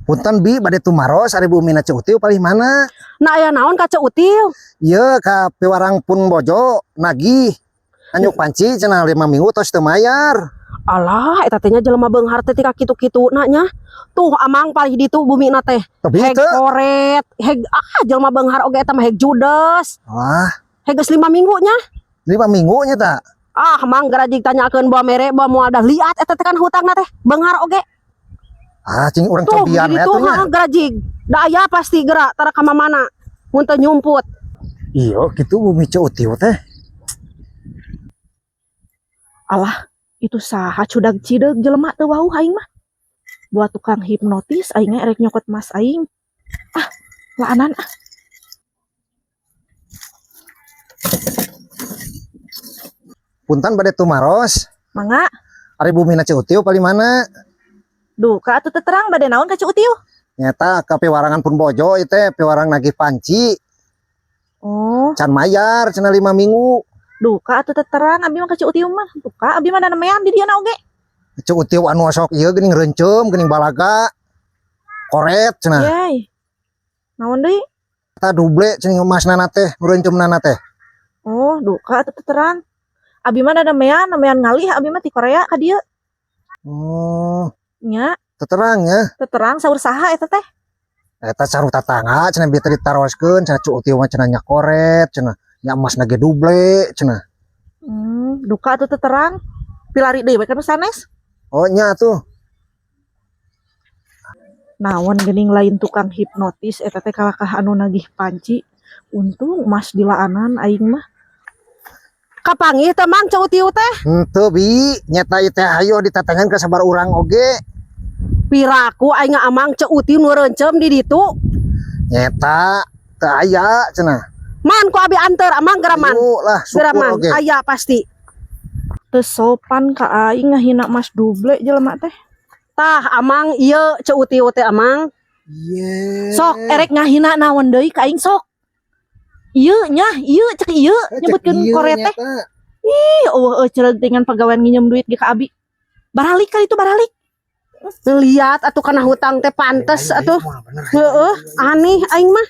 Punten, Bi, bade tumaros, ari bumina Ceu Utiu palih mana? Nah, aya naon ka Ceu Utiu? Ieu ka piwarang pun bojo nagih. Anyuk panci cenah, 5 minggu tos teu mayar. Alah, eta teh nya jelema beunghar teh tika kitu-kitu na nya. Tuh, Amang, palih ditu bumina teh. Tapi Heg teu. Koret, heg ah jelema beunghar oge eta mah heg judes. Wah, Heg geus 5 minggu nya. 5 minggu nya ta. Ah, Mang, garajig tanyakeun bawa mere bawa moal dah liat eta teh kan hutangna teh beunghar oge. Ah, cing urang Tuh, cobian di ya ditu tuh nya. Heeh, garajig. Da aya pasti gerak tara ka mana. Mun teu nyumput. Iya, gitu bumi Ceu Utiu teh. Alah, itu saha cudag cideug jelema teu wauh aing mah. Buat tukang hipnotis aing ge erek nyokot mas aing. Ah, laanan ah. Punten, bade tumaros. Mangga. Ari bumina Ceu Utiu palih mana? Duka atuh teu terang, bade naon ka Ceu Utiu? Nyata ka piwarangan pun bojo ieu teh, piwarang nagih panci. Oh, Can mayar cenah 5 minggu. Duka atuh teu terang abi mah ka Ceu Utiu mah. Duka abi mah nemean di dieu na oge. Ceu Utiu anu sok ieu geuning reuncem, geuning balaga. Koret cenah. Yey. Naon deui? Eta duble cenah emasna teh, reuncemna teh. Oh, duka atuh teu terang. Abi mah nemean, nemean ngalih abi mah ti Korea ka dieu. Oh, Nya, teu terang ya. Teu terang saur saha eta teh? Eta saur tatangga cenah, bieu teh ditaroskeun cenah Ceu Utiu mah cenah nya koret cenah, nya emasna ge duble cenah. Duka atuh teu terang. Pilari deui we ka nu sanes. Oh, nya tuh. Naon geuning lain tukang hipnotis eta teh kalakah anu nagih panci. Untung emas dilaanan aing mah. Kapanggih teh, Mang, Ceu Utiu teh? Henteu, Bi, nyata ieu teh hayo ditatangan ka sabar urang oge. Piraku aing Amang Ceu Utiu nu reuncem di ditu. Nyeta teu aya cenah. Man, ku abi anter, Amang, geraman. Ayo lah, syukur Geraman, oge. Aya pasti. Teu sopan ka aing ngahina mas duble jelema teh. Tah, Amang, ieu Ceu Utiu teh, Amang. Ye. Sok erek ngahina naon deui ka aing sok. Ieu nya, ieu cek ieu nyebutkeun koret teh. Ih, eueuh eueuh dengan pegawai nginjem duit ge ka abi. Baralik ka itu baralik. Lihat atuh kana hutang teh pantes atuh. Heeh, aneh aing mah.